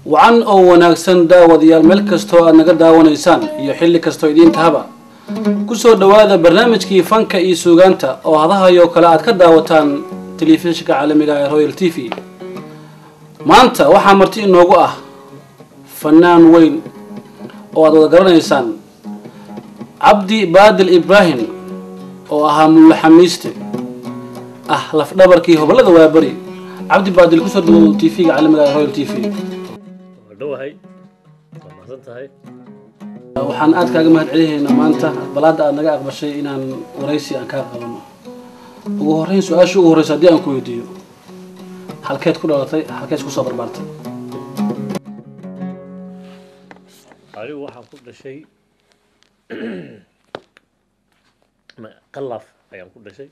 Wacan oo wanaagsan daawadayaal, meel kastoo aad naga daawanaysaan iyo xilli kastoo idiin tahaba, kusoo dhowaada barnaamijkii fanka iyo suugaanta oo hadahayoo kale aad ka daawataan telefishinka caalamiga ee Royal TV. Maanta waxaa marti inoogu ah fanaan weyn oo aad wada garanaysaan, Cabdi Baadil Ibraahim, oo ahaa mullaxamiiste ah, lafdhabarkii Hobolada Waaberi. Cabdi Baadil, kusoo dhawow TV-ga caalamiga ee Royal TV. Waa dhowahay, waa mahadsan tahay. Waxaan aad kaaga mahad celinaynaa maanta aqbalaadda aad naga aqbashay inaan waraysi aan kaa qabano. Ugu horreyn, su-aasha ugu horreysa haddii aan ku weydiiyo, halkeed ku dhalatay, halkeed kusoo barbaartay? Anigu waxaan ku dhashay Qalaaf ayaan ku dhashay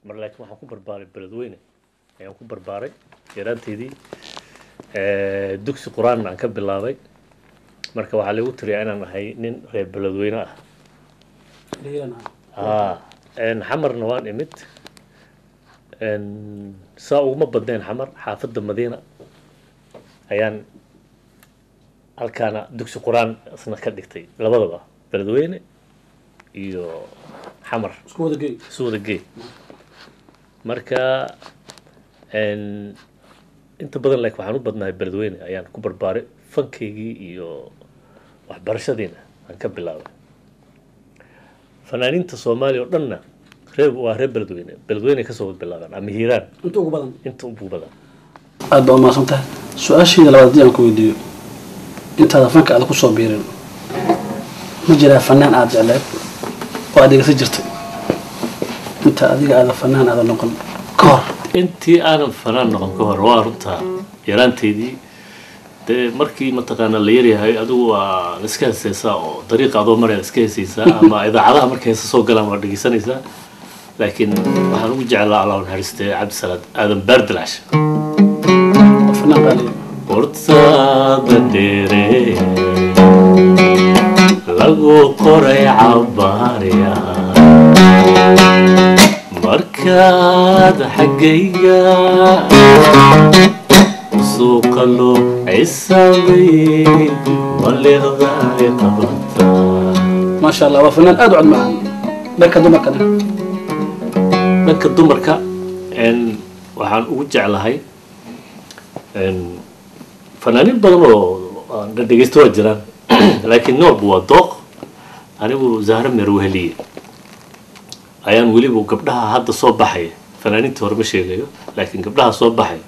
mar, laakiin waxaan ku barbaaray Beledweyne ayaan ku barbaaray yaraanteydii. Dugsi qur-aan aan ka bilaabay. Marka waxaa lagu tiriyaa inaan ahay nin reer Beledweyne ah. Haa, Xamarna waan imid. Saa uguma badnayn Xamar, xaafadda Madiina ayaan halkaana dugsi qur-aan isna ka dhigtay, labadaba Beledweyne iyo Xamar. Isku wada geey. Isu wada geey. Marka inta badan laakiin waxaan u badnahay Beledweyne ayaan ku barbaaray, fankaygii iyo waxbarashadiina aan ka bilaabay. Fanaaniinta Soomaaliya oo dhanna reer waa reer Beledweyne, Beledweyne kasoo wada bilaabaan ama Hiiraan. Inta ugu badan. Inta ugu badan. Aad baa umahadsan tahay. Su-aasheeda labaad haddii aan ku weydiiyo, intaada fanka aada kusoo biirin, ma jiraa fanaan aada jecleed oo aad dhegeysan jirtay inta adiga aada fanaan aada noqon ka hor? Intii aanan fanaan noqon ka hor, waa runtaa, yaraanteydii dee markii mataqaana la yaryahay, adigu waa la iska heeseysaa oo dariiqa adoo maraya iska heeseysaa ama idaacadaha markay heesa soo galaan waa dhegeysanaysaa. Laakiin waxaan ugu jeclaa, Allah naxariistee, Cabdisalaad Aadan Baardilaash. Waa fanaan qaaliya. Hortaada dheere lagu qoray cabaarya, markaad xaggayga suuqa loo cisaabay maliqda ay qabataa. Maasha Allah, waa fanaan aada u cod macaan. Dhanka dumarkana? Dhanka dumarka waxaan ugu jeclahay fanaaniin badan oo aan dhegeysto waa jiraan, laakiin nin walba waa dooq. Anigu Zahra Merweheliye ayaan weliba gabdhaha hadda soo baxaya, fanaaniinta hore ma sheegayo, laakiin gabdhaha soo baxaya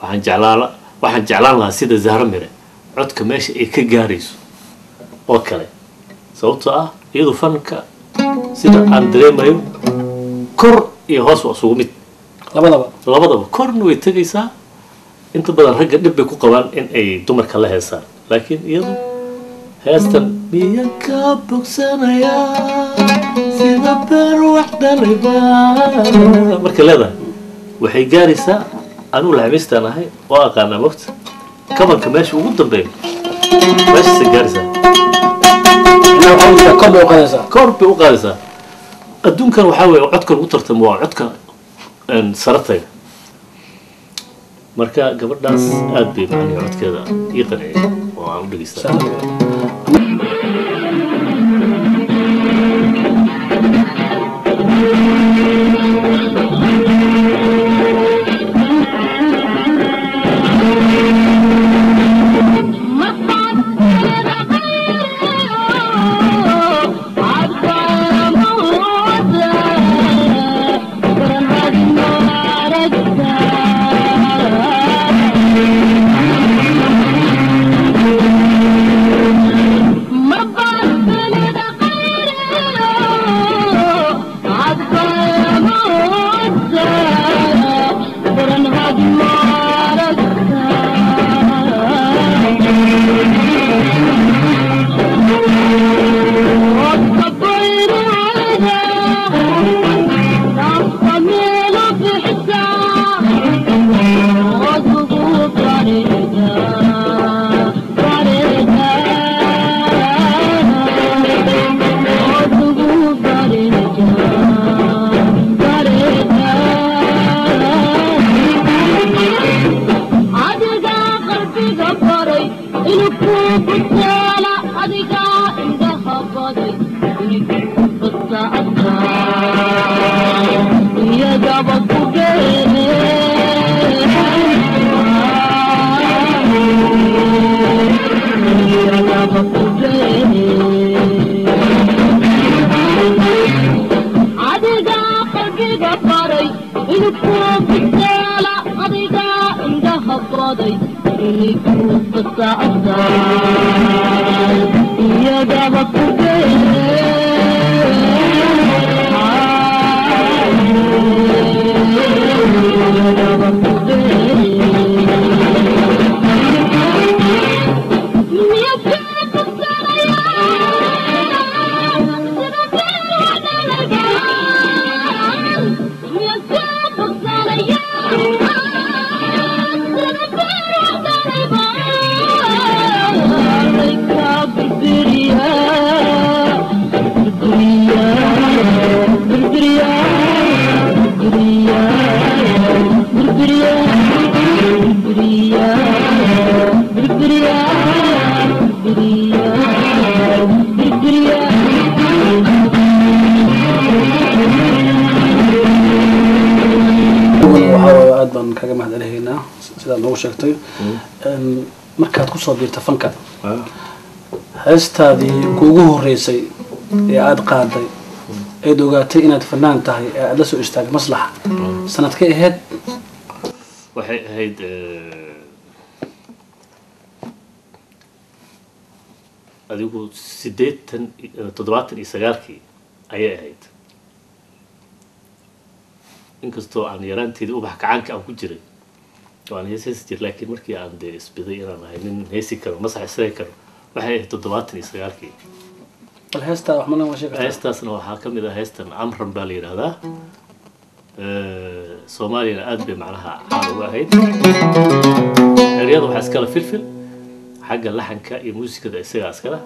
waxaan jeclaan lahaa sida Zahra Mere codka meesha ay ka gaarayso oo kale, sababtoo ah iyadu fanka sida aan dareemayo kor iyo hoos waa isugu mid. Labadaba. Labadaba korna way tegaysaa. Inta badan ragga dhib bay ku qabaan in ay dumarka la heesaan, laakiin iyadu heestan miyaan ka bogsanayaa sida beer wax dhalayba markay leedahay waxay gaaraysaa. Anigu laxamiistaan ahay oo aqaanaa mogta kabanka meesha ugu dambeeyo, meeshaasay gaaraysaa. Macnaha waxaa ujeedaa kor bay u qaadaysaa. Kor bay u qaadaysaa. Adduunkan waxaa weeye codka lagu tartamo waa codka saratayga. Marka gabadhaas aad bay macnihi codkeeda ii qanciyay oo aan u dhegeystaa. baday inay ku fasacdaan iyagaba ku Waxaa aad baan kaga mahadcelihaynaa sidaad noogu sheegtay. Markaad kusoo biirta fanka, heestaadii kuugu horeysay ee aada qaaday eed ogaatay inaad fanaan tahay ee aada la soo istaagay maslaxa, sanadkay ahayd? Waxay ahayd adigu 79kii ayay ahayd, inkastoo aan yaraanteedii ubax kacaanka aan ku jiray oo aan hees heesi jiray, laakiin markii aan dee isbiday inaan ahay nin heesi karo, masax istaagi karo, waxay ahayd 79kii. Bal heestaa wax mana waa sheegi kartaa? Heestaasna waxaa ka mid ah heestan Amran baa la yidhaahdaa. Soomaaliyana aad bay macnaha caan uga ahayd. Eryada waxaa iskala Filfil, xagga laxanka iyo muusikada isagaa iskala.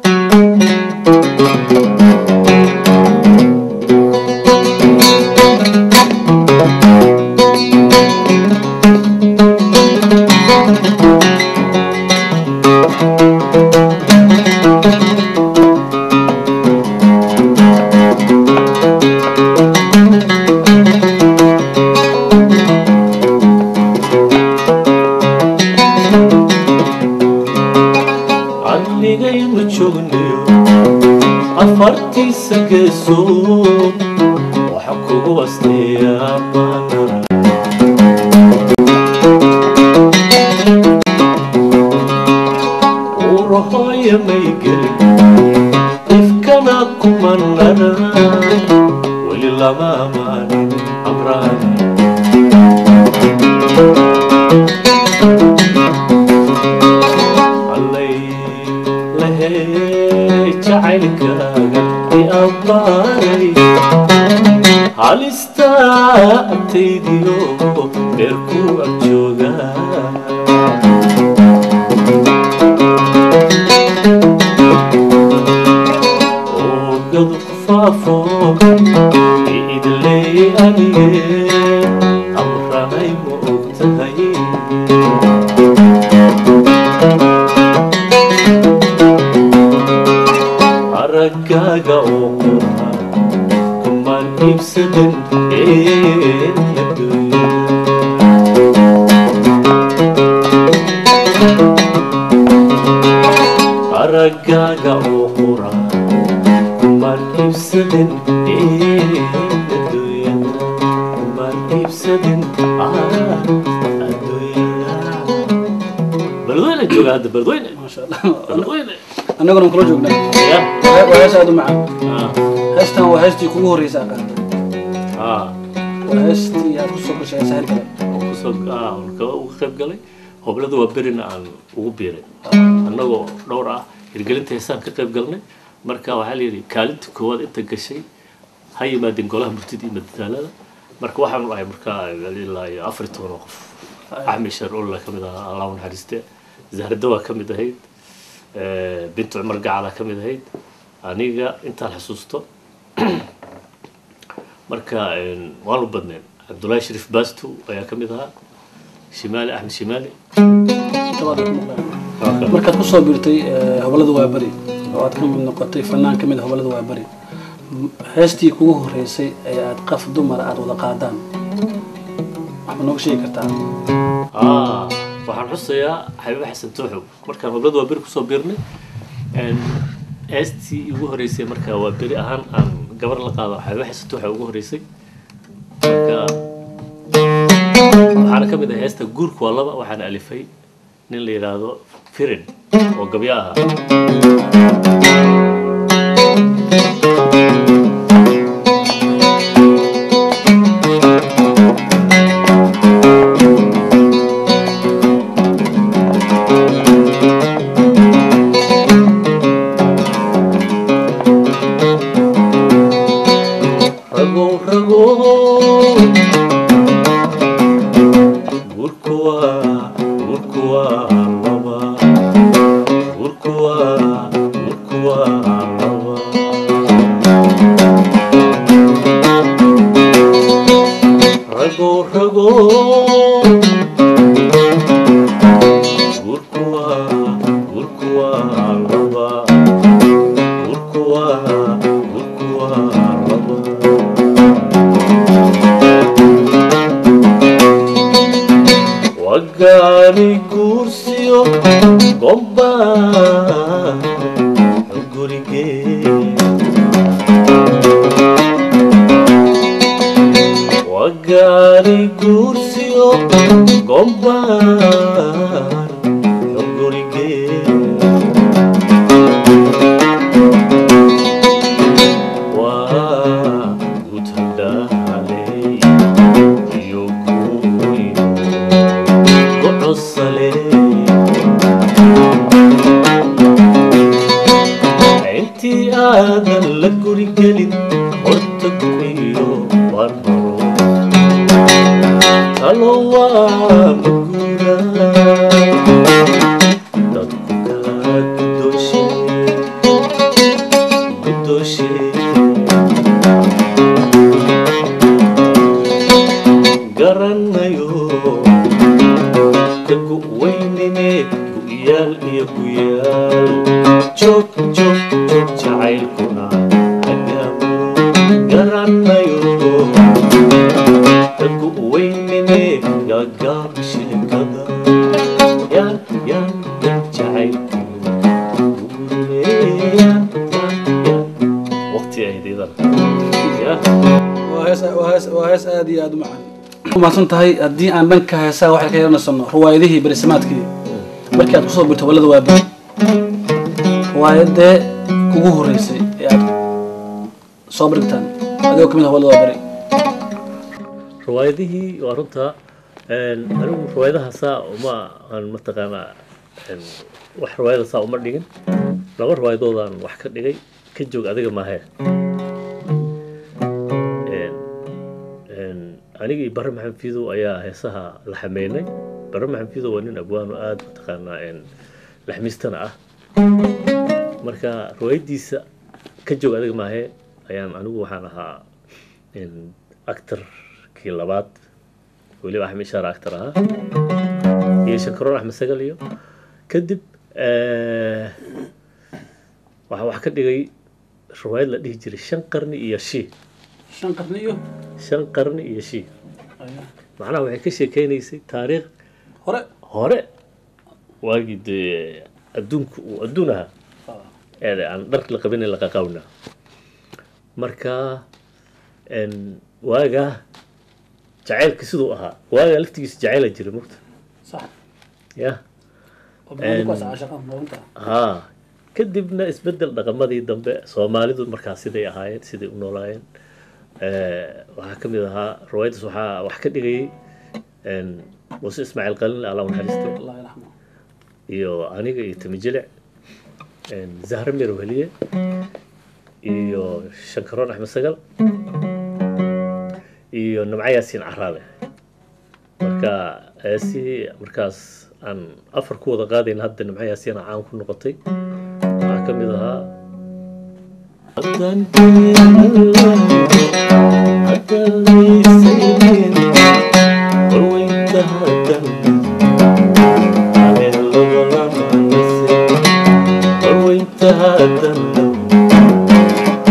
Anigaynu joognayo afartiisa geesood waxa kugu asteeyaa maanara uurahooya may gelin ifkana kumanara weli lama amaanin amraani allay lahey jacaylkaaga i abbaaray halista agtaydiyo beerku ag jooga. Oogadu ku faafo idleeyey anige amranay ma og tahay? Araggaaga oo qura kumaan iibsadan adduunyada. Araggaaga oo qura kumaan iibsadan adduunyada, kumaan iibsadan adduunyada. Beledweyne jooga hadda, Beledweyne. Maasha Allah. Beledweyne. Annaguna kula joognaa. Ya. Waa hees aada u macaan. Ah. Heestan waa heestii kugu horreysay aad qaaday? Ah. Waa heestii aad kusoo gashay heesaha kale? Oo kusoo aan uga qayb galay Hoblada waa berina aan ugu biiray annagoo dhowr ah hirgelinta heesaan ka qayb galnay. Marka waxaa la yidhi kaalinta koowaad inta gashay ha yimaadeen golaha murtida iyo madadaalada. Marka waxaanu ahay markaa ilaa iyo 14 oo qof. Axmed Sheer Ulla ka mid ahaa, Allah u naxariiste, Zahrada waa ka mid ahayd, Bintu Cumar Gacala ka mid ahayd, aniga intaan xasuusto. Marka waanu badneen. Cabdullaahi Shariif Baasto ayaa ka mid ahaa, Shimaali, Axmed Shimaali. Intabaad ku maqleen. Markaad kusoo biirtay Hobolada Waaberi oo aad ka mid noqotay fanaan ka mid ah Hobolada Waaberi, heestii kugu horreysay ee aad qaf dumar aad wada qaadaan wax ma nooga sheegi kartaa? Waxaan xusayaa Xabiibe Xasan Tooxow. Markaan Hoblada waa beri kusoo biirnay, heestii ugu horeysay marka waa beri ahaan aan gabar la qaado, Xabiibe Xasan Tooxow ugu horeysay. Marka waxaa Waxaana ka mid ah heesta Guurku Waa Laba, waxaana alifay nin la yidhaahdo Firin oo gabyo ahaa. Ragow, ragow, guurku waa, guurku waa laba, guurku waa, guurku waa laba. Ragow, ragow, guurku waa, guurku waa laba, guurku waa, guurku waa laba. Wagaari guursiyo gomba gurigee, wagaari guursiyo gombaar gurigee, waa gutadhaaley iyo guyo gocosale. Intii aadan la guri gelin horta guyo waan horo talo waa maguura dadku kaa gudooshe gudooshe. Garanayo ka gu'weynine gu'yaal iyo guyaal, joog joog joog jacaylkuna hagaamo. Garanayo ka gu'weynine gaagaab sheekada, yaan yaan yaan jacaylkuna guurine, yaan yaan yaan waqti ahayd iyadana ya. Waa hees, waa hees, waa hees aad iyo aad u macaan. Umahadsan tahay. Haddii aan dhanka heesaha waxay ka yeelanayso ruwaayadihii berisamaadkii markii aad kusoo birto walada Waaberi, ruwaayadee kugu horeysay ee aad soo barigtaan adigoo kamid ah walada Waaberi? Riwaayadihii waa runta, anigu riwaayadaha saa uma aan mataqaanaa, wax riwaayada saa uma dhigin. Laba riwaayadoodaan wax ka dhigay, Ka Joog Adiga Maahee. Aniga iyo Barre Maxamed Fiidow ayaa heesaha la xameynay. Barre Maxamed Fiidow waa nin abwaano aada mataqaanaa laxmiistana ah. Marka riwaayadiisa Ka Joog Adiga Maahee ayaan anigu waxaan ahaa actorkii labaad, weliba Axmed Ishaar actor ahaa iyo Shankaroon Axmed Sagal. Iyo kadib waxaa wax ka dhigay riwaayad la dhihi jiray Shan Qarni iyo Shii. Shan Qarni iyo Shan Qarni iyo Shii. Macnaha waxay ka sheekeynaysay taariikh hore hore, waagii dee adduunku uu adduun ahaa ee aan dhar la qabin la qaqawna. Marka waagaa jacaylka siduu ahaa, waagaa laftigiisa jacayla jiray mugta. Sax. Ya. Oo barnaamij kuwaas caashaqan runta. Haa, kadibna isbedel dhaqamadii dambe Soomaalidu markaa siday ahaayeen, siday u noolaayeen. Waxaa ka mid ahaa riwaayaddaas waxaa wax ka dhigayay Muuse Ismaaciil Qalin, Allah u naxariiste, Allah yarxamo, iyo aniga iyo Timi Jilic, Zahre Mir Wehliye iyo Shankaroon Axmed Sagal iyo Nimco Yaasiin Caraale. Marka heesihii markaas aan afar ku wada qaadayn, hadda Nimco Yaasiin caan ku noqotay, waxaa ka mid ahaa haddaan haddaan laysaynin warweynta haddaan aleelodolamanise warweynta haddaan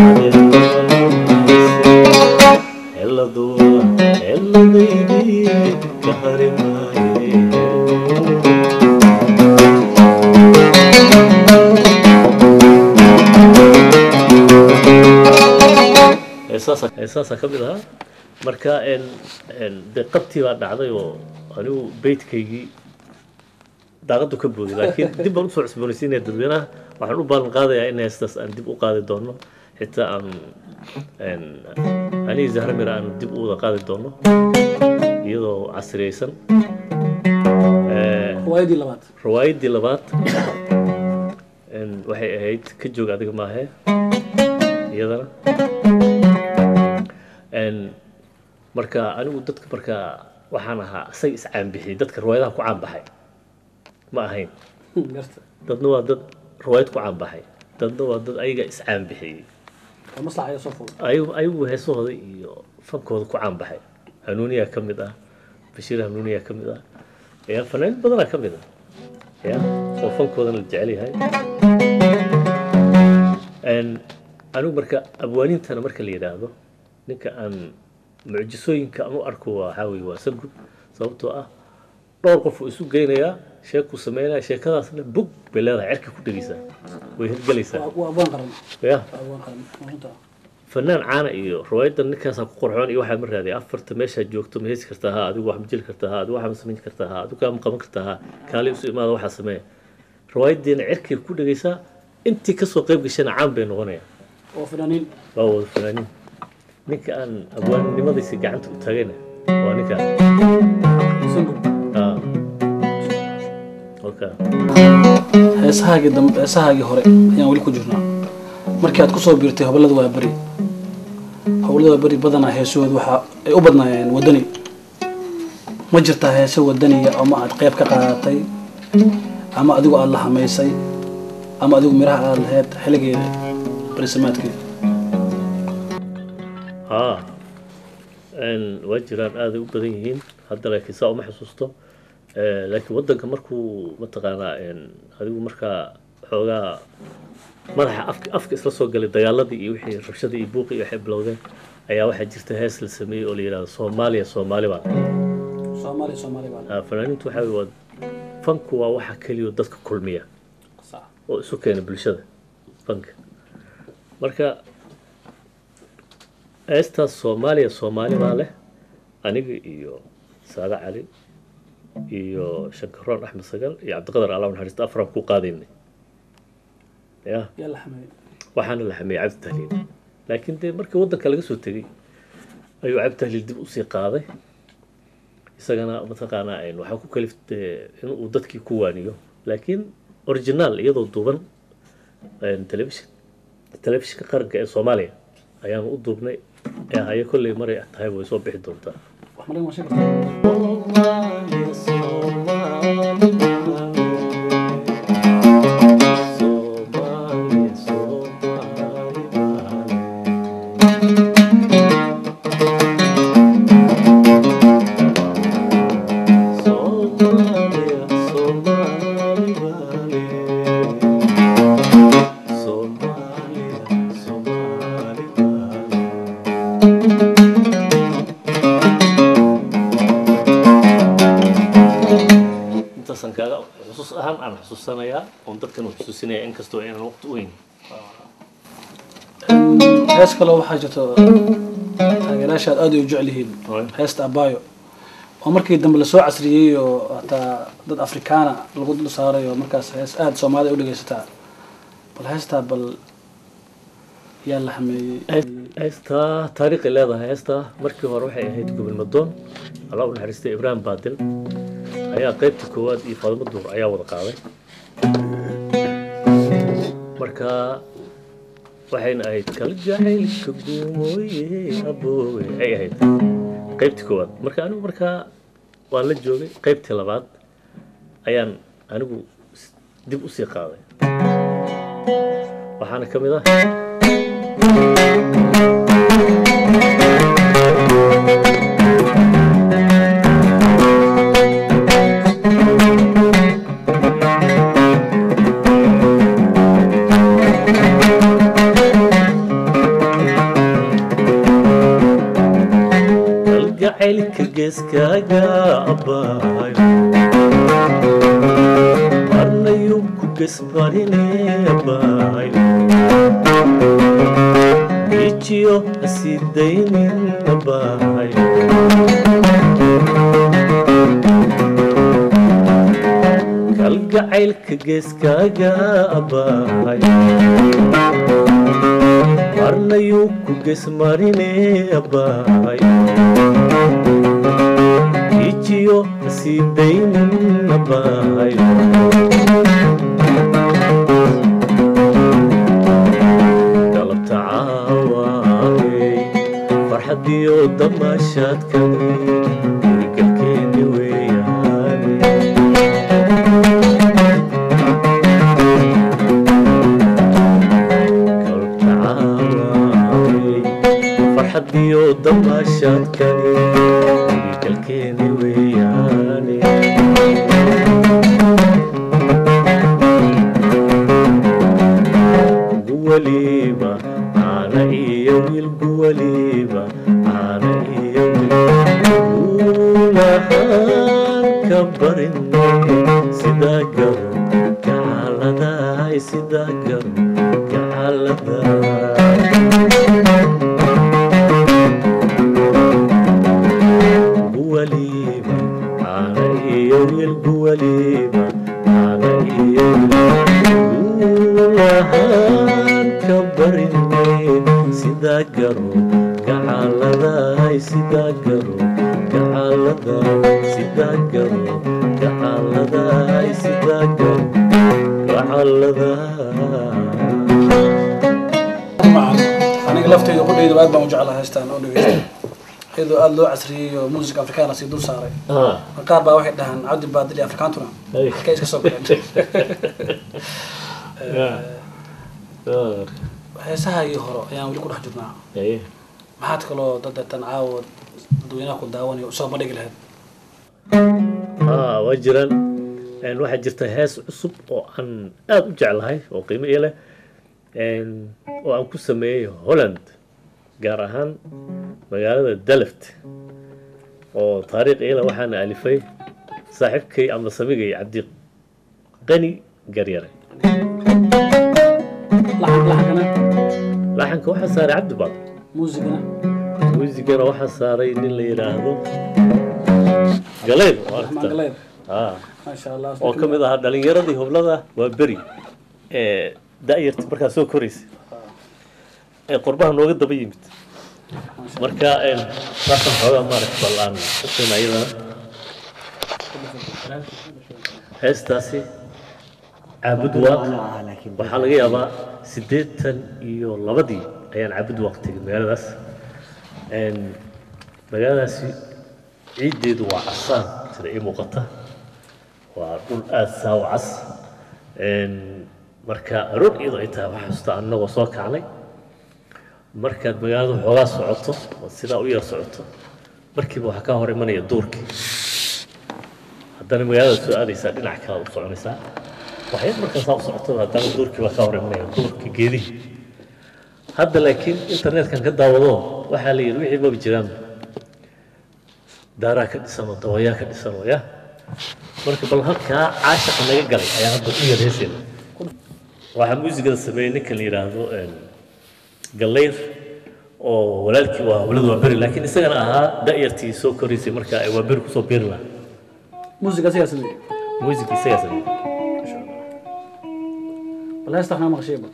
aleelodolamanise heladuwa heladaydii ka hari maaye. Heesaasa ka mid ahaa. Marka dee qabtii baa dhacday oo Anigu beydkaygii daaqadu ka booday, laakiin dib baan usoo cusboonaysiinaya dadweynaha. Waxaan u ballan qaadayaa in heestaas aan dib u qaadi doono, xitaa aan anigi Zahra Mira aan dib u wada qaadi doono iyadoo casriyeysan. Riwaayadii labaad. Riwaayaddii labaad waxay ahayd Ka Joog Adiga Maahe. Iyadana marka anigu dadka marka waxaan ahaa isaga iscaanbixiyey, dadka riwaayadaha ku caanbaxay ma ahayn. Garta. Dadna waa dad riwaayad ku caanbaxay, dadna waa dad ayaga iscaanbixiyey. Oo maslax ayaa soo fuulay. Ayagu heesahooda iyo fankooda ku caanbaxay. Hanuuniyaa ka mid ah, Bashiir Hanuuniyaa ka mid ah, ya fanaaniin badanaa ka mid ah, ya oo fankoodana la jecel yahay. Anigu marka abwaanintana marka la yidhaahdo, ninka aan mucjisooyinka aan u arko waa waxaa weye waa Sangub, sababtoo ah dhowr qof uu isu geynayaa, sheekuu sameynaya, sheekadaasna bog bay leedahay, cirka ku dhegeysaa, way hirgelaysaa. Waa abwaan qaran. Ya. Waa abwaan qaran, waa runta. Fanaan caana iyo riwaayaddan ninkaasaa ku qorxoon iyo waxaa ma raadiya. Afarta meeshaa joogto ma heesi kartaa? Haa. Adigu wax ma jeli kartaa? Haa. Adigu waxaa ma samayn kartaa? Haa. Adigu kaa ma qaban kartaa? Haa. Kaali isu imaada, waxaa sameeya. Riwaayaddiina cirkay ku dhegeysaa, intii kasoo qayb gashana caan bay noqonayaan. Oo fanaaniin. Waa wada fanaaniin. Ninka aan abwaannimadiisa gacanta u taagayna waa ninka Sangub. Ah, okay. Heesahaagii dambe, heesahaagii hore ayaan weli ku jirnaa. Markii aad kusoo biirtay Hobolada Waaberi, Hobolada Waaberi badanaa heesahooda waxa ay u badnaayeen wadani. Ma jirtaa heese wadaniya ama aad qayb ka qaadatay, ama adigu aad la hamaysay, ama adigu miraha aad lahayd xilligii barisamaadkii? Haa, waa jiraan, aaday u badan yihiin hadda, laakiin saa uma xasuusto. Laakiin waddanka markuu mataqaanaa adigu markaa xoogaa madaxa afka isla soo galay dagaaladii iyo wixii rabshadii iyo buuqii iyo waxay bilowdeen, ayaa waxaa jirta hees la sameeyey oo la yidhahdo Soomaaliya Soomaali baa. Soomaaliya Soomaali baa. Ah, fanaaniintu waxaa weye waa fanku waa waxa keliya dadka kulmiya oo isu keena bulshada fanka. Marka heestaas Soomaaliya Soomaali baa leh aniga iyo Saade Cali iyo Shankaroon Axmed Sagal iyo Cabdiqadar, Allah u naxariisto, afaraan ku qaadaynay ya. Yaa la xameeyey? Waxaana la xameeyey Cabdi Tahliil, laakiin dee markii waddanka laga soo tegey ayuu Cabdi Tahliil dib usii qaaday. Isagana mataqaanaa waxaa ku kaliftay in uu dadkii ku waaniyo, laakiin original iyadoo duuban telefishinka qaranka ee Soomaaliya ayaanu u duubnay ee haye. Kolley maray tahay way soo bixi doontaa. Wax ma laga sheegi kartaa? Soomaaliya, Soomaali baa leh. Soomaaliya, Soomaali baa leh. Soomaaliya, Soomaali baa leh. Intaasaan kaaga xusuus ahaan aan xusuusanayaa oon dadkan u xusuusinaya, inkastoo aynan waqti u weyn. Hees kaloo waxaa jirto taageerayaasha aad ay u jecel yihiin, heesta Abayo, oo markii dambe lasoo casriyey oo hataa dad Afrikaana lagu dul saaray, oo markaas hees aada Soomaalida u dhegeysataa. Bal heestaa bal yaa la xameeyey? Heestaa taariikhay leedahay. Heestaa markii hore waxay ahayd Gobol Madoon, Allah u naxariistay Ibraahim Baadil ayaa qaybta koowaad iyo Faadimo Duur ayaa wada qaaday. Marka waxayna ahayd kala jacaylka guumooye aboowe ay ahayd qaybtii koowaad. Marka anigu markaa waan la joogay. Qaybtii labaad ayaan anigu dib usii qaaday, waxaana ka mid ah kalgacaylka geeskaaga abbaayo, marnayuu ku gesmarine abbaayo, ijiyo hasidaynin abbaayo. Jacaylka geeskaaga abahay, marnayuu ku gesmarine abahay, ijiyo sii daynin abahay. Galabta caawaay farxadiyo damaashaadkani gurigalkeeni weeyaane. Galabta caawaay farxadiyo damaashaadkani gurigalkeeni weeyaane. Guwaliba caana iyo wiil, guwaliba caana iyo wiil, guulahaan ka barine sidaa garo gacaladaay, sidaa garo gacaladaay. Guwaliba caana iyo wiil, guwaliba caana iyo wiil, guulahaan ka barine sidaa garo gacaladaay, sidaa garo gacaladaay, sidaa garo gacaladaay, sidaa garo gacaladaay. Macan aniga lafteyda qudhayda aad baan u jeclahay heestaan oo dhegeysta, iyadoo aada loo casriyey oo music afrikaana sii dul saaray. Qaar baa waxay dhahaan Cabdi Baadil iyo afrikaantuna halkay iska soo galeen. Heesaha iyo horo ayaan weli ku dhex jirnaa. Maxaad kaloo dad tan caawa dadweynaha ku daawanaya usoo bandhigi lahayd? Waa jiraan. Waxaa jirta hees cusub oo aan aada u jeclahay oo qiimo ii leh, oo aan ku sameeyey Holland, gaar ahaan magaalada Delft, oo taariikh ii leh. Waxaana alifay saaxiibkay ama samigay Cabdi Qani Garyare. Laxan, laxankana? Laxanka waxaa saaray Cabdi Baadil. Muusigana? Muusigana waxaa saaray nin la yidhaahdo Galayr oo Raxmaan aragta. Galayr. Maasha Allah. Oo ka mid ahaa dhalinyaradii hoblada waa beri ee da'yarti markaa soo koraysay ee qurbaha nooga daba yimid. Marka saasan xoogaa maaragta bal aan xusayna iyadana heestaasi Caabud Waaq. Waxaa laga yaabaa 82-dii ayaan Caabud Waaq tegay magaaladaas. Magaaladaasi ciiddeedu waa casaan sida ii muuqata, waa dhul aada saa u cas. Marka aroor iyadoo ay tahay waxaa xasuustaa annagoo soo kacnay, markaad magaalada xoogaa socoto oo sidaa u yar socoto, markiiba waxaa kaa hor imanaya duurkii. Haddana magaalada soo aadaysaa, dhinac kale u soconaysaa waxyar, markaa saa u socoto haddana duurkii baa kaa hor imanaya, duurka geedihii. Hadda laakiin internetkan ka daawado waxaa la yidhi wixii maba jiraan, daaraa ka dhisan oo dawayaa ka dhisan oo ya. Marka bal halkaa caashaqa naga galay ayaa hadda u yar heesayna. Waxaa muusigada sameeyey ninkan la yidhaahdo Gallayr, oo walaalkii waa hawladu waa beri, laakiin isagana ahaa da'yartii soo koraysay marka ay waa beri kusoo biiri lahaa. Muusiga asigaa sameeyey? Muusigii isagaa sameeyey. Maasha Allah. Bal heesta waxnaa maqashay bal.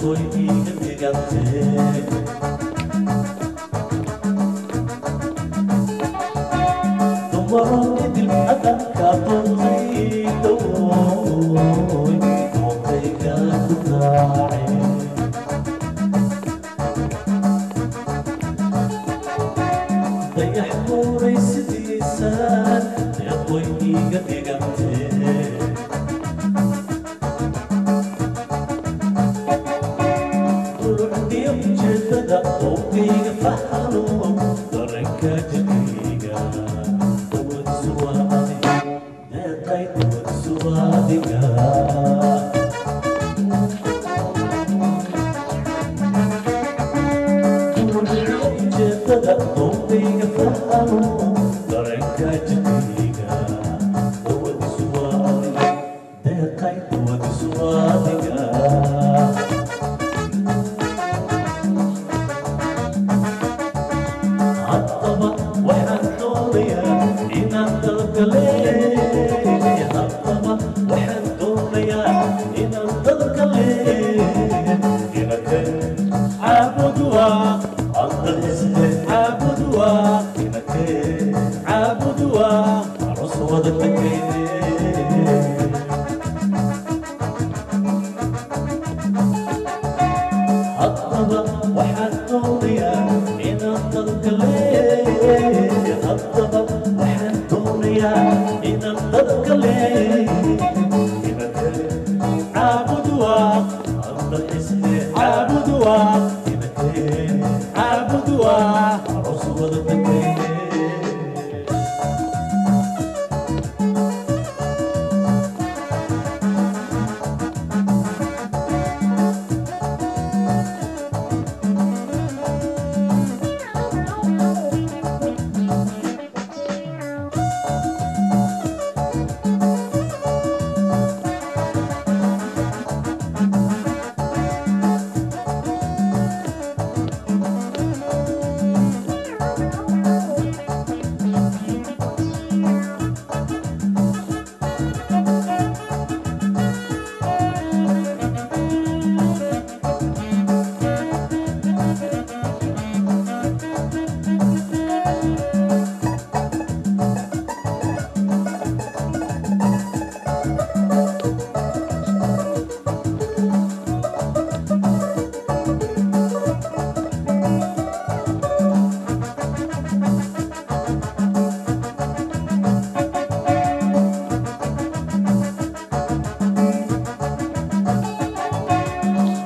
Deeqoy iiga dhigantee. Dumaroon idil adanka doontay dawooy doontayga ku raacay. Dayax buuray sidiisaan deeqoy iiga dhigantee. Dulucdiyo ujeedada dowgayga fahano dareenka jirkayga dawadiisu waa adiga deeqay dawadiisu waa adiga. Dulucdiyo ujeedada dowgayga fahano dareenka jirkayga dawadiisu waa adiga deeqay dawadiisu waa adiga. Haddaba waxaan doonayaa inaan dalgalee. Haddaba waxaan doonayaa inaan dalgalee. Inakeen caabuduwaa andalxisne caabuduwaa inakeen caabuduwaa aroos wada takayne. Haddaba waxaan doonayaa inaan dalgalee. Haddaba waxaan doonayaa inaan dalgalee. Inakeen caabuduwaa andalxisne caabuduwaa inakeen caabuduwaa aroos wada takayne.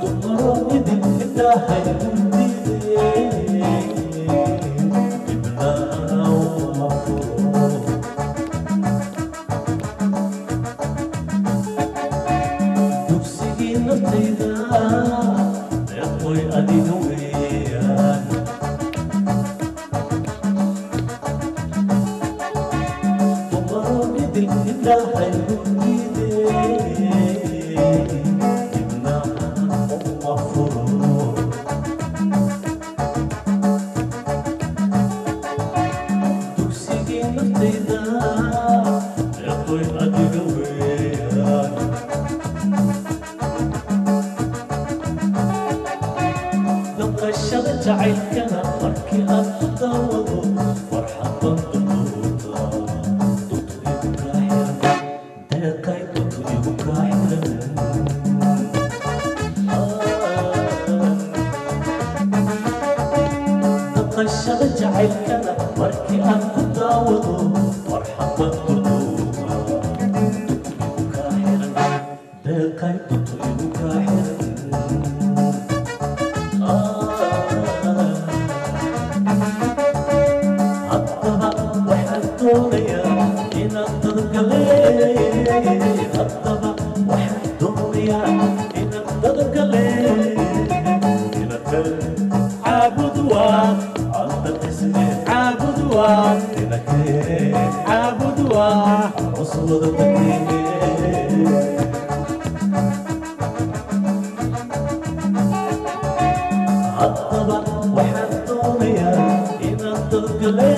Dumaro idin indhahay diideen dibna uma furo. Dugsigii naftayda deeqoy adiga weeyaan. Dumaro idil indhahay diideen dibna uma furo. Dugsigii naftayda deeqoy adiga weeyaan. Dhaqashada jacaylkana markii aad ku daawado farxad baan duduuta duntu igu kaa xiran deeqay duntu igu kaa xiran. Dhaqashada jacaylkana markii aad ku daawado farxad baan duduuta duntu igu kaa xiran deeqay duntu igu kaa xiran. Haddaba waxaan doonayaa inaan dadgalee. Haddaba waxaan doonayaa inaan dadgalee. Inakeen caabuduwaa andalxisne caabuduwaa inakeen caabuduwaa aroos wada takayne. Haddaba waxaan doonayaa inaan dadgalee.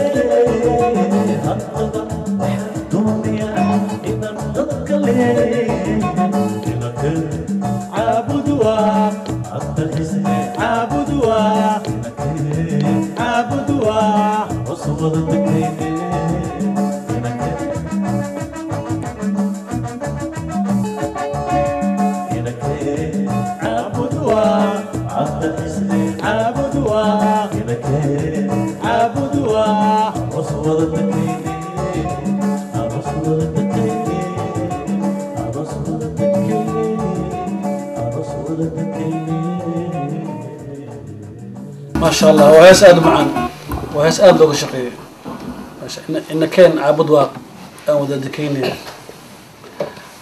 Haddaba waxaan doonayaa inaan dadgalee. Inakeen caabuduwaa. Cabdalxisne caabudwaa caabudwaa cusubada dekayne. ما شاء الله وهيس aad u macaan, waa hees aada looga shaqeeyay. Maasha inakeen Caabudwaaq aan wada dekeynaya.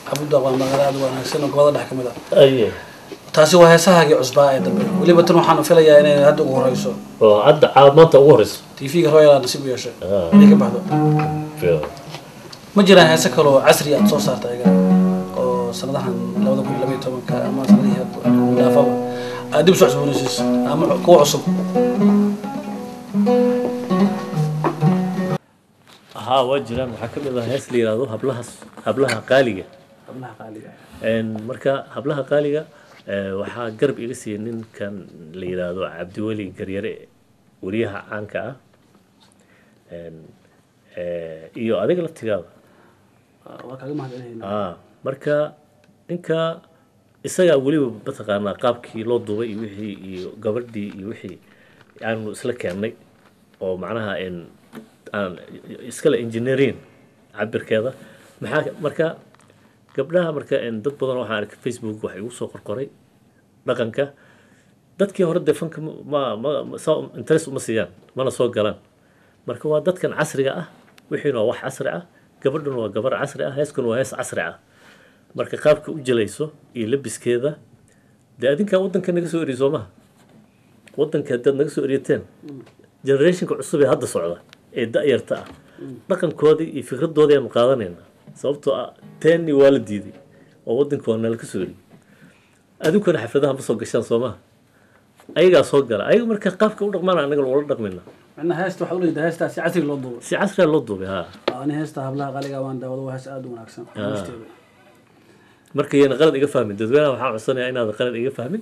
Caabudwaaq waa magaalo aada u wanaagsan oo gobolada dhex ka mid ah. Aye. Taasi waa heesahaagii cusbaa ee dambe. Weliba tan waxaan filayaa inay hadda ugu horeyso. Oo hadda maanta ugu horeyso. TV-ga Royal aad nasiib u yeeshay inay ka baxdo. Ma jiraan heese kale oo casri aad soo saarta ayaga oo sanadahan 2012-ka ama sanadihii hadda dhaafaba aad dib u soo cusboonaysiiso ama kuwa cusub? Haa, waa jiraan. Waxaa ka mid ah hees la yidhaahdo Hablaha Qaaliga. Hablaha Qaaliga. Marka Hablaha Qaaliga waxaa garab iga siiyey ninkan la yidhaahdo Cabdiweli Garyare, wariyaha caanka ah, iyo adiga laftigaada. Waa kaaga mahadcelinaynaa. Marka ninka isagaa weliba mataqaanaa qaabkii loo duubay iyo wixii iyo gabadhii iyo wixii aanu isla keennay oo macnaha aan iskale engineering cabirkeeda maxaa. Marka gabdhaha marka dad badan waxaan arkay Facebook wax igu soo qorqoray dhaqanka dadkii hore dee fanka ma interest uma siiyaan mana soo galaan. Marka waa dadkan casriga ah, wixiina waa wax casri ah, gabadhuna waa gabar casri ah, heeskuna waa hees casri ah. Marka qaabka u jilayso iyo labiskeeda dee adinkaa waddanka naga soo eriyo soo maha. Waddanka haddaad naga soo eriyateen, generationka cusub ee hadda socda ee da'yarta ah dhaqankoodii iyo fikradoodii aanu qaadanaynaa, sababtoo ah teeni waa la diiday oo waddanka waa nala ka soo eriyey. Adinkuna xafladaha ma soo gashaan soo maha, ayagaa soo gala. Ayaga marka qaabka u dhaqmaana anaga lagula dhaqmayna. Macnaha heesta waxaad uleedahay heestaasi casri loo duubay. Si casriga loo duubay, haa. Ani heesta Hablaha Qaaliga waan daawado, waa hees aada u wanaagsan heesteeda. Marka yayna qalad iga fahmin dadweynaha, waxaan codsanayaa inaadan qalad iga fahmin.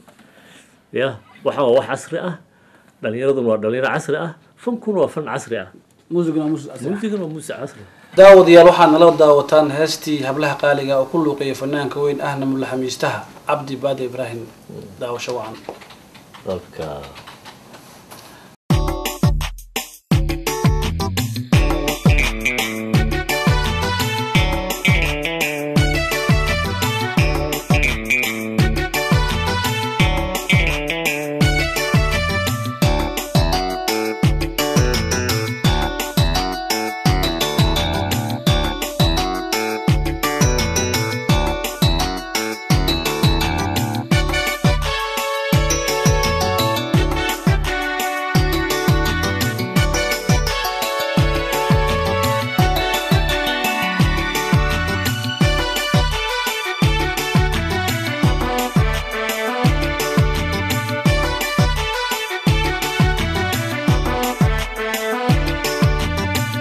Ya waxaan waa wax casri ah, dhalinyaraduna waa dhalinyaro casri ah, fankuna waa fan casri ah. Muusiguna waa muusig casri ah. Muusigana waa muusig casri ah. Daawadayaal, waxaa nala daawataan heestii Hablaha Qaaliga oo ku luuqeeyay fanaanka weyn ahna mulaxamiistaha Cabdi Baade Ibraahim. Daawasho wacan. Dalka.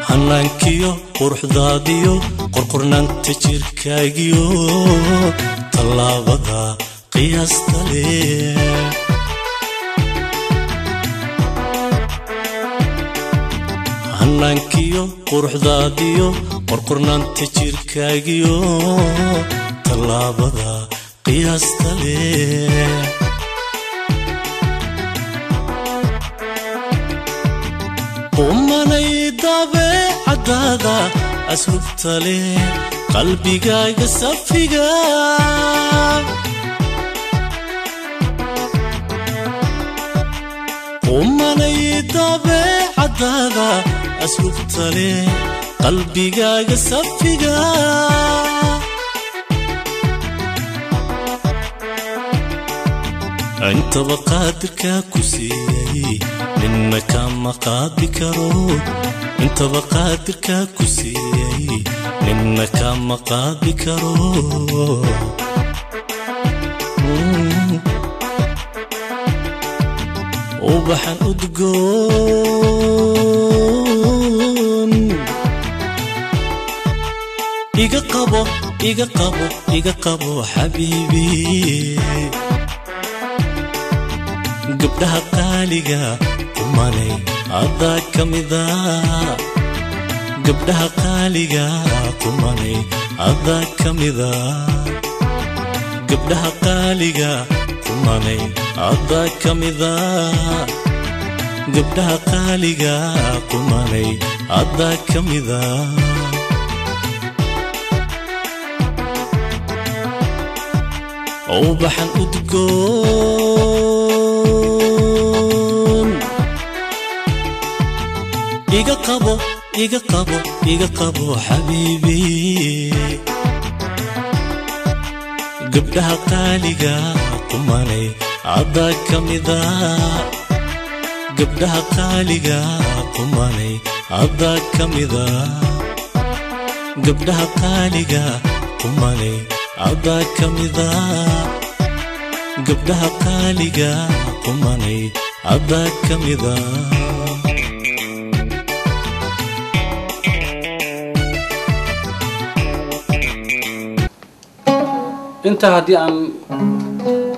Hanaankiyo quruxdaadiyo qorqornaanta jirkaagiyo tallaabada qiyaasta leh, hanaankiyo quruxdaadiyo qorqornaanta jirkaagiyo tallaabada qiyaasta leh, qumanay dabeecadaada aslubta leh, qalbigaaga safiga, qumanay dabeecadaada aslubta leh, qalbigaaga safiga, intaba qaadirkaa ku siiyey ninna kama qaadi karo, intaba qaadirkaa ku siiyey ninna kama qaadi karo. Ubaxan udgoon iga qabo, iga qabo, iga qabo xabiibi. Gabdhaha qaaliga qumanay adaa ka mida. Gabdhaha qaaliga qumanay adaa ka mida. Gabdhaha qaaliga qumanay adaa ka mida. Gabdhaha qaaliga qumanay adaa ka mida. Ubaxan udgoon iga qabo, iga qabo, iga qabo xabiibi. Gabdhaha qaaliga qumanay adaa ka mida. Gabdhaha qaaliga qumanay adaa ka mida. Gabdhaha qaaliga qumanay adaa ka mida. Gabdhaha qaaliga qumanay adaa ka mida. Intaa haddii aan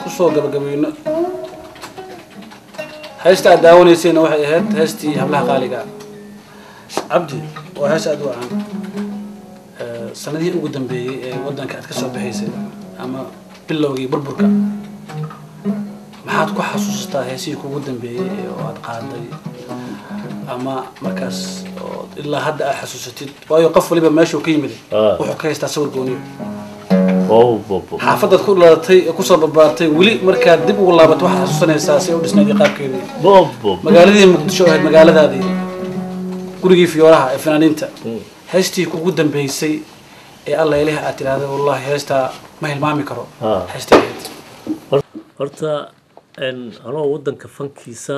kusoo gabagabayno heesta aad daawanaysayna, waxay ahayd heestii Hablaha Qaaliga ah. Cabdi, waa hees aad u wacan. Sanadihii ugu dambeeyey ee waddanka aad ka soo baxaysay ama bilowgii burburka, maxaad ku xasuusataa heesihii kugu dambeeyey ee oo aad qaaday ama markaas oo ilaa hadda aad xasuusatid? Waayo qof waliba meeshuu ka yimid wuxuu ka haystaa sawir gooniyo. Oh, bo, bo. Xaafadaad ku dhalatay ee kusoo barbaartay, weli markaad dib ugu laabato waxaad xasuusanaysaa si ay u dhisnayd iyo qaabkeedii. Bo, bo, bo. Magaaladii Muqdisho ahayd magaaladaadii, gurigii Fiyooraha ee fanaaniinta, heestii kugu dambeysay ee alla ilaha aad tidhaahday wallahi heestaa ma hilmaami karo, heestii ahayd? Horta anoo waddanka fankiisa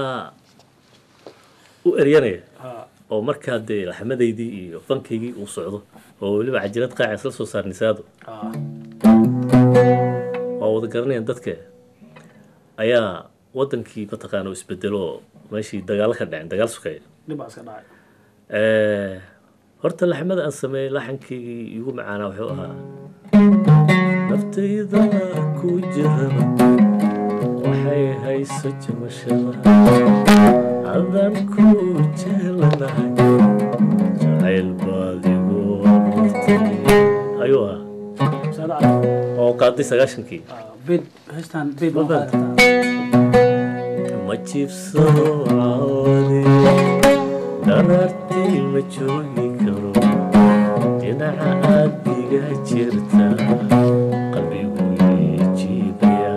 u eryanaya oo markaa dee laxmadaydii iyo fankaygii uu socdo oo weliba cajalad qaaca isla soo saarnay saado, waa wada garanayaan dadka, ayaa waddankii mataqaana uu isbedelo, meeshii dagaalo ka dhaceen, dagaal sukeeya. Dhib baa iska dhacay. Horta laxmada aan sameeyey, laxankaygii igu macaanaa wuxuu ahaa: naftayda ku jiraba waxay hayso jamashada adaan ku jeelanahay, jacayl baad igu abuurtay, ayuu ahaa. Saado Cali. Oo qaaday 90-kii. Beed heestaan beed ma qaadi kartaa? Ma jiibsado caawade, dharaartii ma joogi karo, dhinaca aad iga jirta qalbigu ii jiibaya.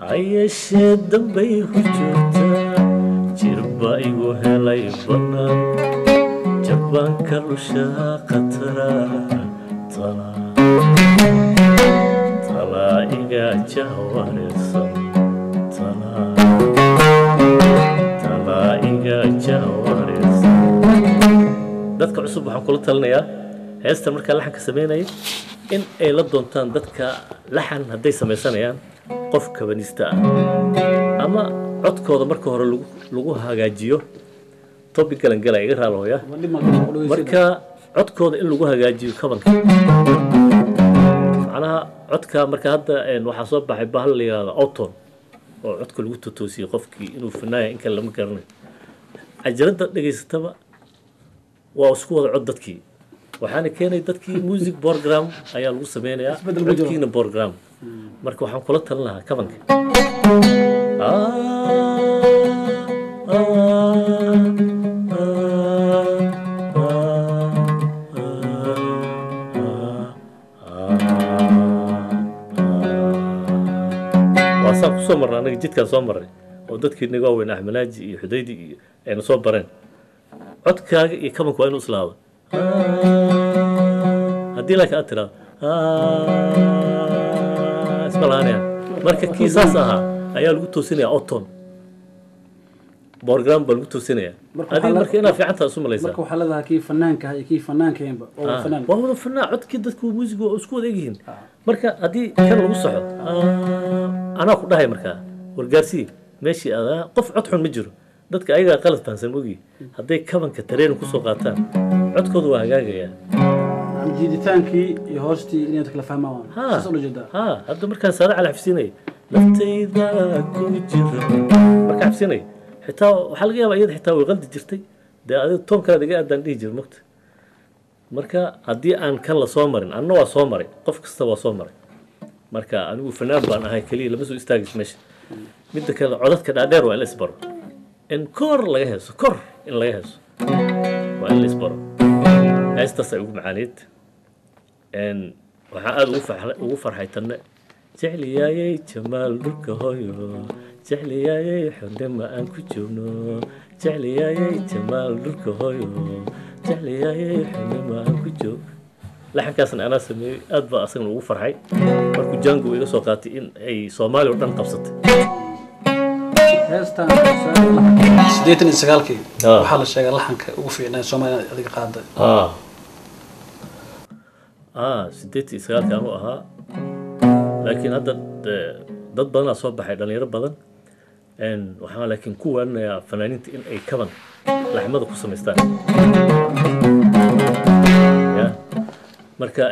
Ha yeeshee dambay ku joogtaa, jirba igu helay bannaan, jabaanka lushaa khatara, tala talaa iga jahwareersan, talaa talaa iga jahwareersan. Dadka cusub waxaan kula talinayaa heesta markaa laxanka sameynaya in ay la doontaan dadka laxan hadday samaysanayaan qof kabanista ah ama codkooda marka hore lagu hagaajiyo. Topic galan gala, iga raalooya. Dhib ma ku dhegeysid. Marka codkooda in lagu hagaajiyo kabanka, macnaha codka marka hadda waxaa soo baxay bahal la yihahdo auto-tune oo codka lagu totoosiyey, qofkii inuu fanaaya in kale lama garanayo. Cajalada dhegaysataba waa isku wada cod dadkii, waxaana keenay dadkii music program ayaa lagu sameynayaa. Isbeddel ma jiro. Codkiina program. Marka waxaan kula talin lahaa kabanka waa saan kusoo marnay anaga, jidkaan soo marnay oo dadkii naga waaweyn Axmelaaji iyo Xudaydi iyo ayna soo bareen. Codkaaga iyo kabanka waa inuu islaado. Haddii laakiin aad tiraado isma lahaanayaan. Marka kii saas ahaa ayaa lagu toosinaya, auto-tune program baa lagu toosinaya. Marka adiga waxaa marka inaad fiican tahay isu malaysaa. Marka waxaa leedahay kii fanaanka iyo kii fanaankaynba oo fanaan. Waa wada fanaan, codkii dadku muusigu waa isku wada egyihiin. Marka haddii kan lagu saxo, anaa ku dhahay markaa wargaarsii meeshii adaa qof cod xun ma jiro, dadka ayagaa qalad fahansan mogi. Hadday kabanka tareenin kusoo qaataan codkooda waa hagaagayaa. Jiiditaankii iyo hoostii inay kala fahmaan. Saas ula jeedaa. Ha, hadda markaan Saada Cali xafsinay, naftayda ku jira markaan xafsinay, xitaa waxaa laga yaabaa iyada xitaa way qaldi jirtay. Dee adiga toonkaada iga aadaan dhihi jira mogta. Marka haddii aan kan la soo marin, anna waa soo maray, qof kasta waa soo maray. Marka anigu fanaan baan ahay keliya lama soo istaagis meesha. Midda kale, codadka dhaadheer waa in la isbaro, in kor laga heeso, kor in laga heeso waa in la isbaro. Heestaas ay ugu macaaniid. Waxaan aada ugu farxay tanne: jecliyaayey jamaal dhulka hooyo, jecliyaayey xordhima aan ku joogno, jecliyaayey jamaal dhulka hooyo, jecliyaayey xordhima aan ku joog. Laxankaasna anaa sameeyey. Aad baa asagana ugu farxay markuu Jango iga soo qaatay in ay Soomaaliya oo dhan qabsatay. Heestan 89-kii waxaa la sheegay laxanka ugu fiicnaa Soomaaliya adiga qaaday. 89-kii anuu ahaa, laakiin hadda dad badanaa soo baxay, dhalinyaro badan. Waxaan laakiin ku waaninayaa fanaaniinta in ay kaban laxmada ku samaystaan ya. Marka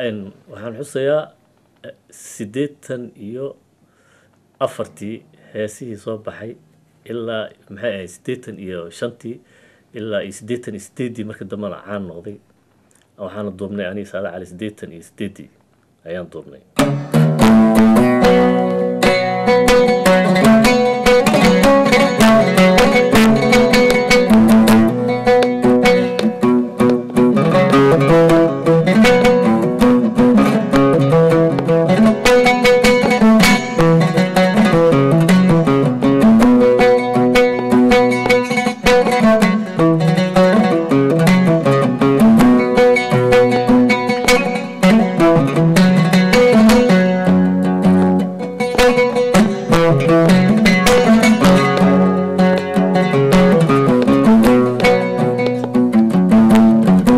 waxaan xusayaa 84-tii heesihii soo baxay ilaa maxay ahayd 85-tii ilaa iyo 88-dii marka dambena caan noqday. Waxaana duubnay aniga Saada Cali 88-dii ayaan duubnay.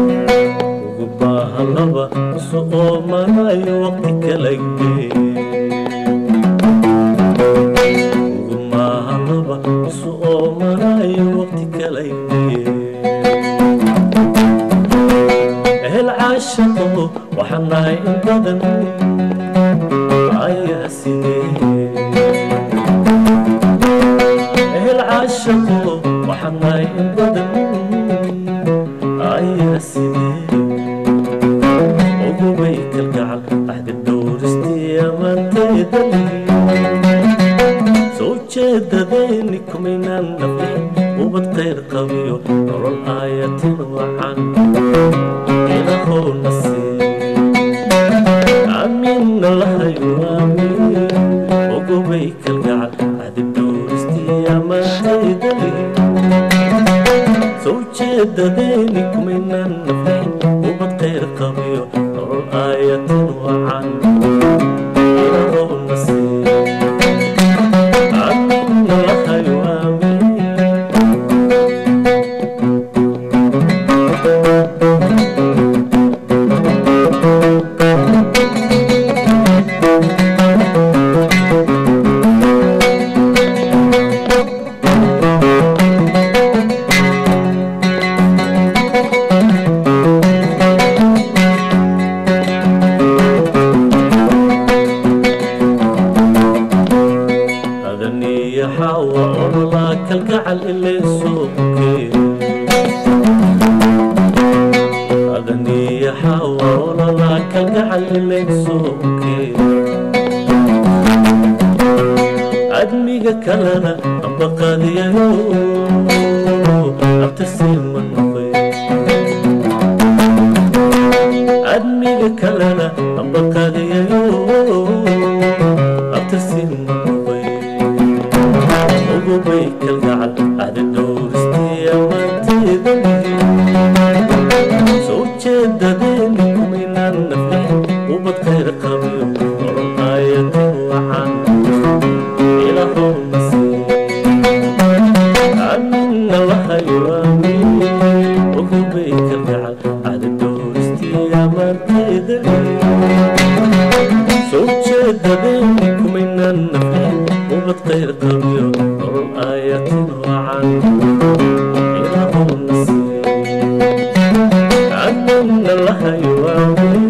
Ugu baahanaba isu oomanayo waqti kala gee, ugu maahanaba isu oomanayo waqti kala gee. Ehel caashaqo waxaan nahay in badan ayaa sidee, ehel caashaqo waxaan nahay in badan ayaa sidee. Ogubay kalgacal axdi dhowristii ammaanteeda soo jeedadeeni kumaynaan naflixin, ubad khayr qabiyo nolol aayatin wacan ilahow nasiib, aaminna lahayo aamiin. Ogubay kalgacal axdi dhowristii ammaanteeda soo jeedadeeni kumaynaan naflixin, ubad khayr qabiyo nolol aayatin wacan ilahow nasiib, aaminna lahayo aamiin. Adaniya xaawa ololaa kalgacal ilay suuqkee, adaniya xaawa ololaa kalgacal ilay suuqkee. Admiga kalena ambaqaadiyayo abtasiima noqoy, admiga kalena ambaqaadiyayo abtasiima noqoy. Ogubay kalgacal axdi dhowristii ammaanteeda soo jeedadeeni kumaynaan naflixin, ubad khayr qabiyo nolol aayatin wacan ilahow nasiib, aaminna lahayo aamiin. Ogubay kalgacal axdi dhowristii ammaanteeda soo jeedadeeni kumaynaan naflixin, ubad khayr qabiyo nolol aayatin wacan ilahow nasiib, aaminna lahayo aamiin.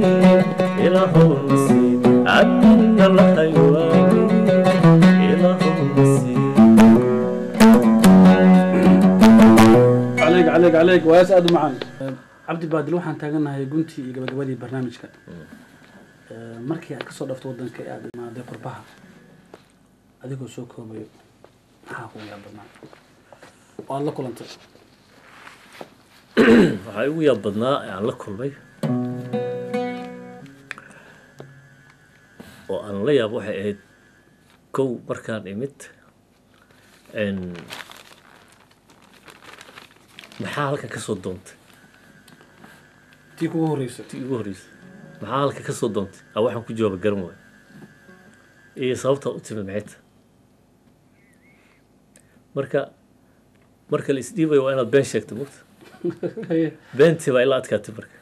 Caleyk, waa hees aada u macaan. Cabdi Baadil, waxaan taagannahay guntii iyo gabagabadii barnaamijka. Markii aad kasoo dhafto wadanka ee aada imaaday qurbaha, adigoo soo koobayo, maxaa kugu yaab badnaa oo aada la kulantay? Waxaa igu yaab badnaa ee aan la kulmay oo aan la yaabo waxay ahayd, kow, markaan imid maxaa halkan ka soo doontay? Tii kugu horreysay. Tii igu horreysay, maxaa halkan ka soo doontay? A waxaan ku jawaaba garan waayo, iyo sababtaad u timid maxay tahay? Marka la isdhiibayo waa inaad been sheegto, mugta. Beentii baa ila adkaatay. Marka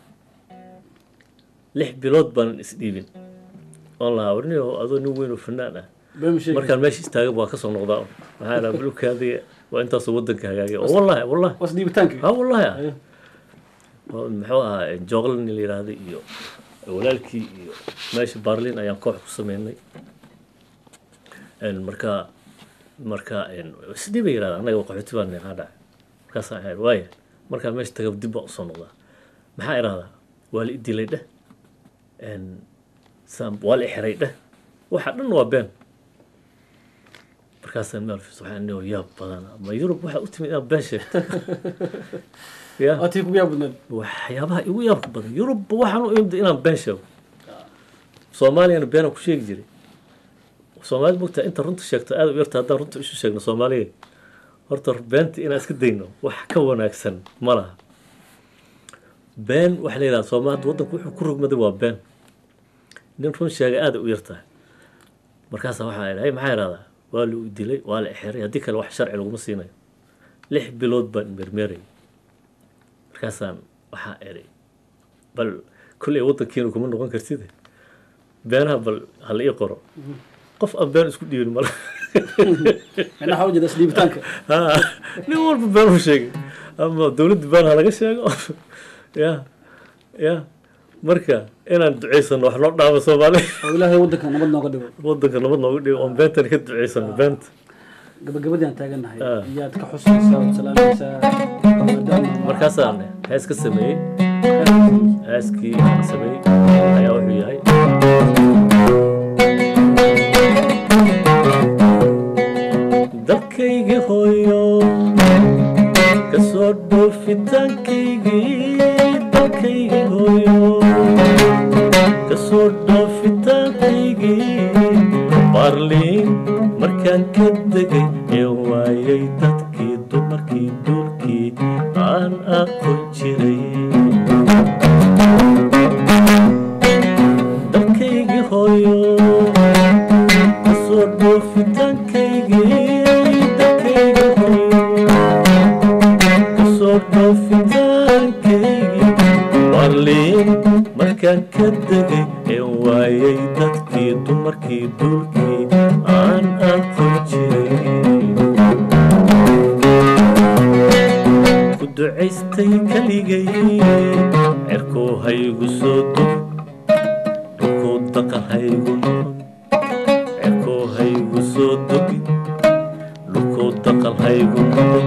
6 bilood baanan isdhiibin oon lahaa, warniyo adoo nin weyn oo fanaan ah Been ma sheegi. Markaan meesha istaaga waa kasoo noqdaa un. Maxaa idhaha, bulkaadiga waa intaasoo wadanka hagaagay oo wallahi wallahi. Was dhiibitaanka. Ha, wallahi ah. Oo muxuu ahaa, Jooqlan la yidhaahda iyo walaalkii iyo meesha Barlin ayaan koox ku sameynay. Marka sidii bay yidhahda, annaga qaxooti baan maxaa dhacay? Markaasaan ahayd waaya, markaan meesha taga dib baan usoo noqdaa. Maxaa idhahdaa? Waa la i dilay dheh, waa la i xiray dheh, waxa dhan waa been. Markaasaan meel fiis waxaan niyo yaab badan, ma Yurub waxaa u timid inaad been sheegto ya? Waa tii kugu yaab badneed. Waxyaabaha igu yaabka badan Yurubba waxaan u imid inaan been sheego. Soomaaliyana beenaan ku sheegi jiray. Soomaalida mogtaa inta runta sheegto aad u yarta. Haddaan runta isu sheegno Soomaaliya, horta beenta inaan iska dayno wax ka wanaagsan ma laha. Been waxa la yidhahda Soomaalida waddanku wuxuu ku rogmaday waa been. Nin run sheegay aad u yartahay. Markaasaa waxaa idhahay, maxaa idhahdaa? Waa la u dilay, waa la xiray, haddii kale wax sharci laguma siinayo. 6 bilood baan mermeerayay. Markaasaan waxaa idhi, bal kulley waddankiina kuma noqon kartid, beenaha bal hala ii qoro. Qof aan been isku dhiibin male. Micnaha waxaa ujeeda isdhiibitaanka. Ha, nin walba been u sheegay, ama dowladda been ha laga sheego ya. Marka inaan duceysano wax loo dhaamo Soomaali. Oo Ilaahay waddanka nabad nooga dhigo. Waddanka nabad nooga dhigo oon beentan ka duceysano, beenta. Gabagabadii aan taagannahay. Ah. Iyaad ka xusaysaa ood salaamaysaa maadaama Markaasaan hees ka sameeyey. Heeskii aan sameeyey ayaa wuxuu yahay: dalkayga hooyo kasoo dhoofitaankaygii, dalkayga hooyo kasoo dhoofitaankaygii, Baarliin markaan ka degay ee waayay dadkii, dumarkii, duulkii aan aqoon jiray. Dalkaygii hooyo kasoo dhoofitaankaygii, dalkayga hooyo kasoo dhoofitaankaygii, Baarliin markaan ka degay ee waayay dadkii, dumarkii, duulkii aan aqoon jiray, ku ducaystay keligay, cirkuu haygu soo dugin, dhulkuu daqal haygu noqon. Cirkuu haygu soo dugin, dhulkuu daqal haygu noqon.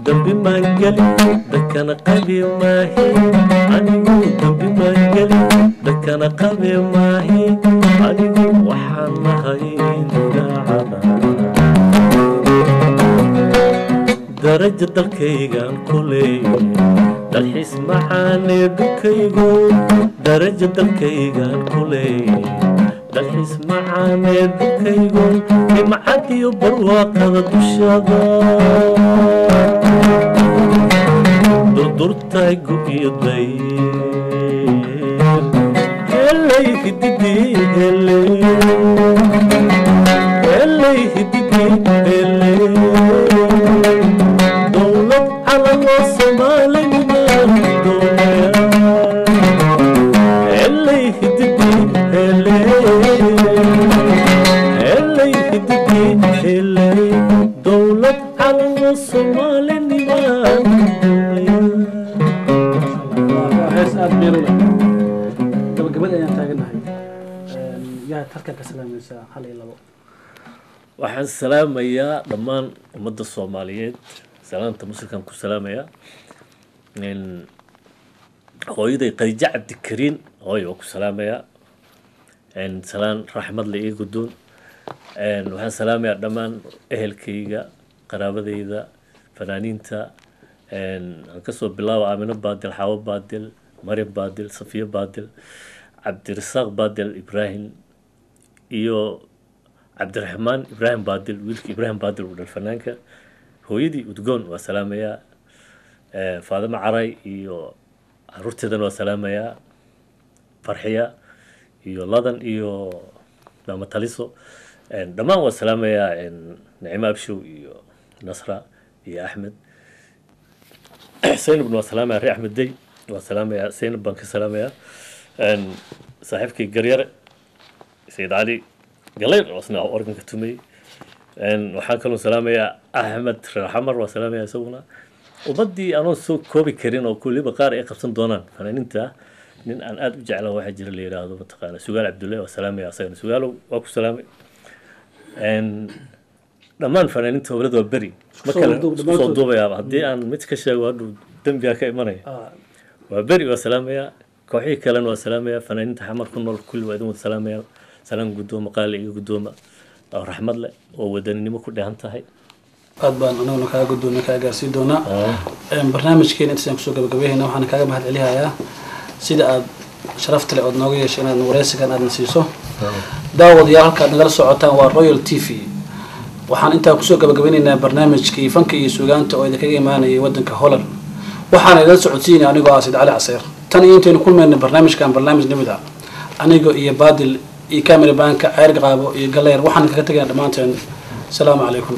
Dambi maan gelin, dakana qabi maahi anigu. Dambi maan gelin, dakana qabi maahi anigu. Waxaan nahay daacada daraja dalkaygaan ku leeyahay, dalxiis macaanee dhulkaygu. Daraja dalkaygaan ku leeyahay, dalxiis macaanee dhulkaygu, nimcadiyo barwaaqada dushada, durdurtaygu iyo dayr helay hididii helay, helay hididii helay. Dowlad calanoo Soomaalinima doonaya, helay hididii helay, helay hididii helay. Dowlad calanoo Soomaalinima doonaya. Waa hees aada meelo leh. Gabagabadii ayaan taagannahay. Yaad halkan ka salaamaysaa, hal iyo labo? Waxaan salaamayaa dhammaan ummadda Soomaaliyeed, salaamta muslimkaan ku salaamayaa. Hooyaday Khadiijo Cabdikariin, hooyo waa ku salaamayaa. Salaan raxmad le ii gudoon. Waxaan salaamayaa dhammaan ehelkayga, qaraabadayda, fanaaniinta. Aan kasoo bilaabo Aamino Baadil, Xaawo Baadil, Maryam Baadil, Safiyo Baadil, Cabdirasaaq Baadil Ibraahim iyo Cabdiraxmaan Ibraahim Baadil, wiilka Ibraahim Baadil uu dhal fanaanka. Hooyadii Udgoon waa salaamayaa. Faadimo Caray iyo caruurteedana waa salaamayaa, Farxiya iyo Ladan iyo Maama Taliso. Dhammaan waa salaamayaa. Nicmo Abshow iyo Nasra iyo Axmed. Zaynabna waa salaamaya, ree Axmed Dey waa salaamayaa, Zaynab baan ka salaamayaa. Saaxiibkii Garyare Sayid Cali Galeyr oo isna organka tumay. Waxaan kaloo salaamayaa Axmed Reer Xamar, waa salaamaya isaguna. Ummaddii anoon soo koobi karin oo kulliba qaar ay qabsan doonaan fanaaniinta, nin aan aada u jeclaa waxaa jira la yidhaahdo mataqaana Sugaal Cabdullahi, waa salaamaya asagana. Sugaalow, waa ku salaamay. Dhammaan fanaaniinta howlada waa beri ma soo kale duub isku soo dhammaantood. Duubayaaba haddii aan mid ka sheego hadhuu dembigaa ka imanaya. Waa beri waa salaamayaa, kooxihii kalena waa salaamayaa, fanaaniinta Xamar ku nool kulli waa idin wada salaamayaa. Salaan guddooma, qaali iga guddooma oo raxmad leh oo wadaninimo ku dheehan tahay. Aad baan anaguna kaaga guddoomay, kaaga gaarsiin doonaa. Barnaamijkeena intaasaan kusoo gabagabayhayna. Waxaan kaaga mahad celihayaa sida aad sharafta leh ood nooga yeeshay inaad wareysigan aadna siiso. Daawadayaal, halkaad nagala socotaan waa Royal TV. Waxaan intaa kusoo gabagabaynaynaa barnaamijkii fanka iyo suugaanta oo idinkaga imaanayay wadanka Holland. Waxaana idin socodsiinaya anigoo ah Sayid Cali Caseer. Tan iyo intaynu kulmayna barnaamijkan barnaamij lamid ah, anigo iyo Baadil iyo camera banka Ceer Qaabo iyo Galeer, waxaan kaga tegaynaa dhammaanteen asalaamu calaykum.